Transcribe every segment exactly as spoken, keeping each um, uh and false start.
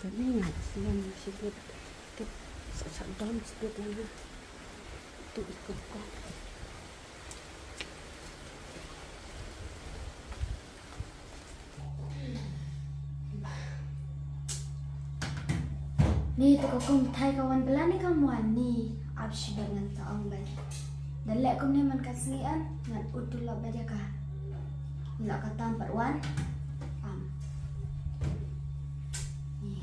Kane nga slem shibit. Tip sa sa dom shibit ïa nga. Tu i kong kong. Ni tu ka kong thai ka wan bela ni ka muan ni ap shibit ngan ta ong bad. Da leh kumne man ka sngi an ngan utu la bad ïa ka. La ka tam pat wan. Am. Ni.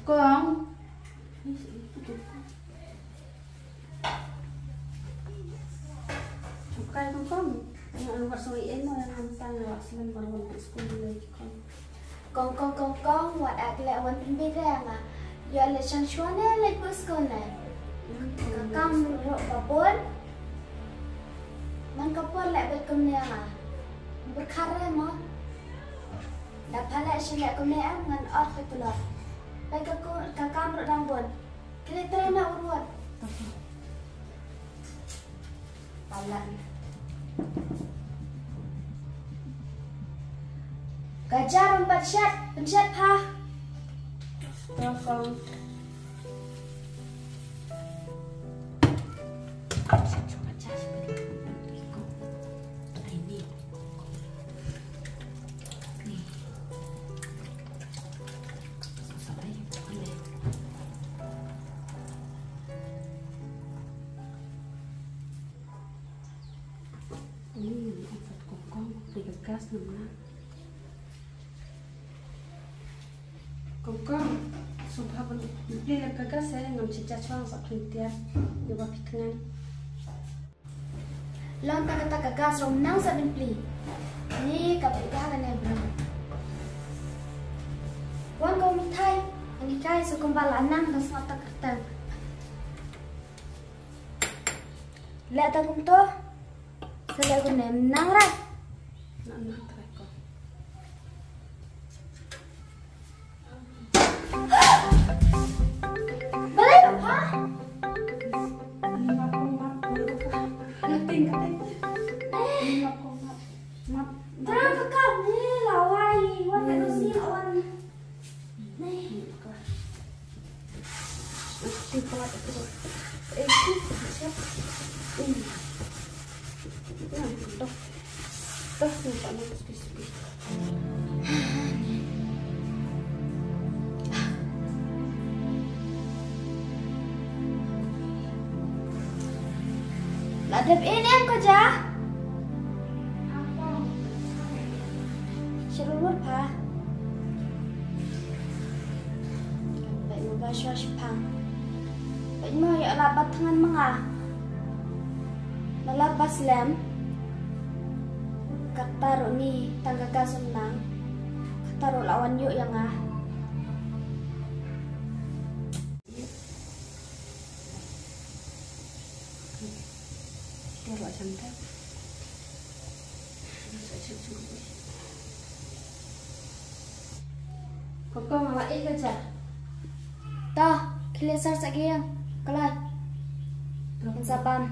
Kong. Chukai kong kong. Yang anu barsong i eno yang hamsa yang wak simen baru wan ke skul mulai kong. Kong kong kong kong wat ak leh wan pynbit re nga. Ïa leh shan shwa ne leh pus kong ne. Ka kam rok babon. Man ka por leh bet kumne nga. Berkhare mo. Da pha leh shan leh kumne am ngan ot pe tulor. Pe ka ku ka kam rok dang bon. Kene trei na urwat. Palan. Ka jarum pat shat, pynjat pha. Welcome. Ni, ni, ni, kong kong, pli ka gas namar. Kong kong, sngewbha ban pli ka gas eh, ngam shah jashwa sa pyntiar, ïa ba phi thngan. Long ta kata ka gas ruh nang sa ban pli. Ni ka ba ïa kane bro. Wan ko mithai, ani kai sa kumba la nang da sngewta kyrteng. Leh ta kumto. Sa leh kumne nang ra. Nang nang trai ko. Balei papa? Map ko map ko. Kating kating. Map ko map. Map. Terang ka kam ni lawai. Wan ka dosi wan. La dep in em ka ja? Shalom pha. Bad mo ba shwa shipang. Bad mo ïa la ba thngan ma nga. Na la ba slem. Kata ruh ni tang ka ka sum nang. Kata ruh la wan ïoh ïa nga. Koko, nga la ïeit ka ja. Ta, khie leit sar sa ka ïing. Kalai. Ngan sa bam.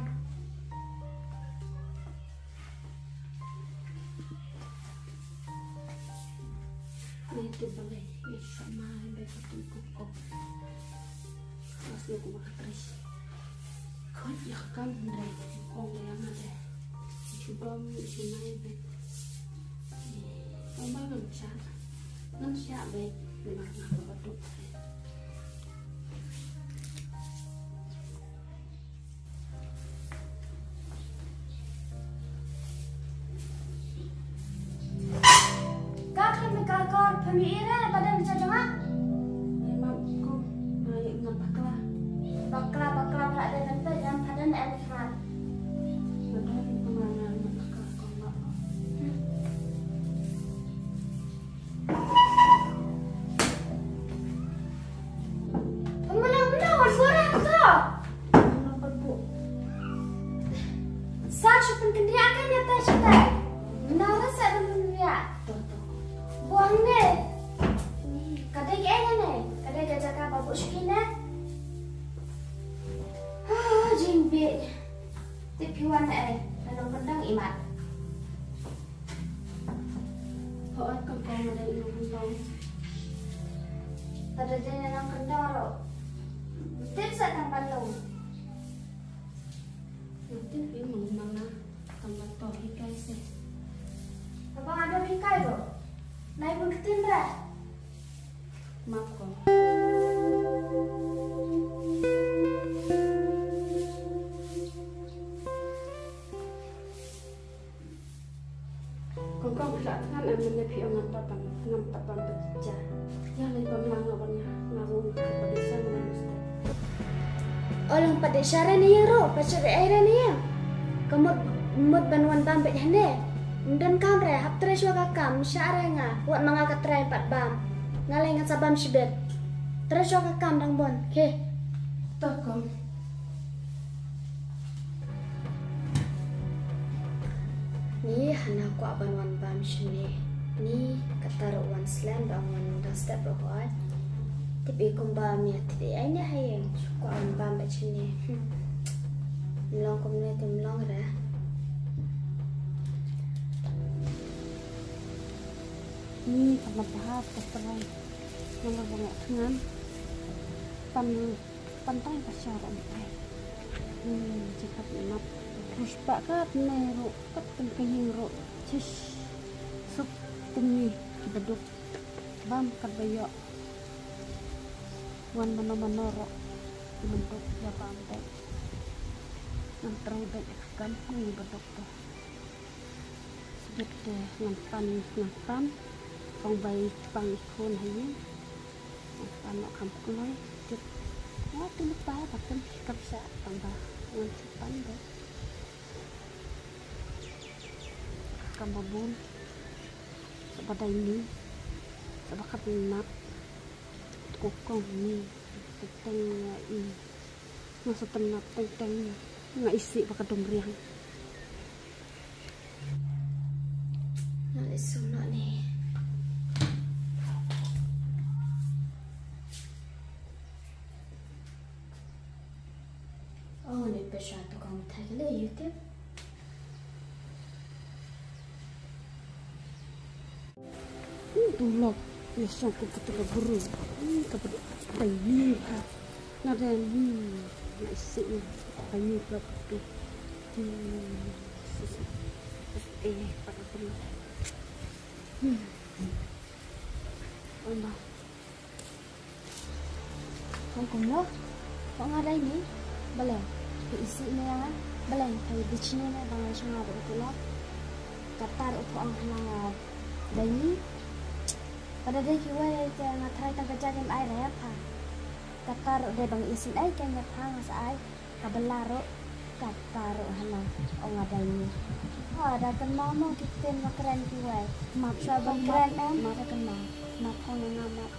Ni tu balei, ni sama be ka tu ko ko. Mas ni ko ma ka tris. Khot ya ka kam hindai, ong ya nga de. Chu bam, chu mai be. Ong ba ngam cha. Ngam cha be, ni ma nga ba tu. Ka khlem ka kor pynmih ira ba dang jajanga. Bakla bakla ba dang pynmih jam padan el khat. Pynmynnoh mynnoh wan suara ka. Sa shu pynkhyndiat ka ïa tai shatai. Mynnoh ra sa pynkhyndiat. Buang ne. Ka dei ka ei ne. Ka dei ka jaka ba buh shuki ne. Ah, jingbieit. Tip phi wan ne ei. Ka nongkyndong imat. Oi, kong kong, ada inu kong kong. Ada dei na nang kentang ro. Tip sa tang ban long. Tip yu mang manga tang ban to hikai se. Apa ada hikai ro? Nai pun ketin bre. Map kong. Kong kong, phi la thngan em, mynne phi ong ngam pat ban, ngam pat ban pynja. Ïa lei pamlang nga ban ïa, nga ruh nga khlem pat dei sha mynne mynstep. O, lem pat dei sha re ne ïeng ruh, pat sha re ai re ne ïeng. Ka mut, mut ban wan bam beit hangne. Ym don kam re, hap trei shuwa ka kam, sha re nga, wat ma nga ka trei pat bam. Nga lei ngan sa bam shibit. Trei shuwa ka kam dang bun, khie. To kong. Ni hana kwah ban wan bam shane. Ni kata ruh wan slem da wan da step ruh ai. Tip i kumba mi tip i ai ni hai shu kwah wan bam ba shane. Hmm. Mlong kumne te mlong re. Ni kaba bha ka trai. Nang ba ngok thngan. Pan Pantang ka sha ro mtai. Hmm, jikap nap. Terus pak kat ne ro kat teng kaying ro. Chish. Sup teng ni ki baduk. Bam kat bayo. Wan mano mano ro. Ki baduk ya bam dek. Ngan terus dek kan ni baduk tu. Sbit te ngan pan ngan pan. Kong bai pang ikon hayin. Ngan pan nok kam kloi. Tip. Wa tu lupa ba kan kam sa tang ba ngan pan ba. Kam ba bun. Sa ba dai ni. Sa ba kat nap. Ko kong ni. Teng teng i. Nga sa teng nap teng teng. Nga isi ba ka dong riang. Nga leh sum noh ne. Oh, ne pesha to kong thai le YouTube. Hmm, tulok. Ya shong ko kata ka buru. Hmm, ka buru. Bai ni ha. Nga dan hmm. Nga isi ni. Bai ni ka buru. Hmm. Eh, pada pun. Hmm. Mama. Hong kumno? Pha nga dei ni. Balei? Phi isih ne ïa nga. Balei? Phi dei chini ne ba nga shong nga ba u tulok. Kata ruh pha ong ha nga dei ni. Pada dei kiwei te nga tharai tang ka jaka em ai re ïa pha. Kata ruh dei ba nga isih ai ken ïa pha nga sa ai. Ka bala ruh kata ruh hana ong nga dei ni. Ha da kynmaw mo ki ktien ba kren kiwei. Map shuwa ba kren em. Map kynmaw. Map ong nga map.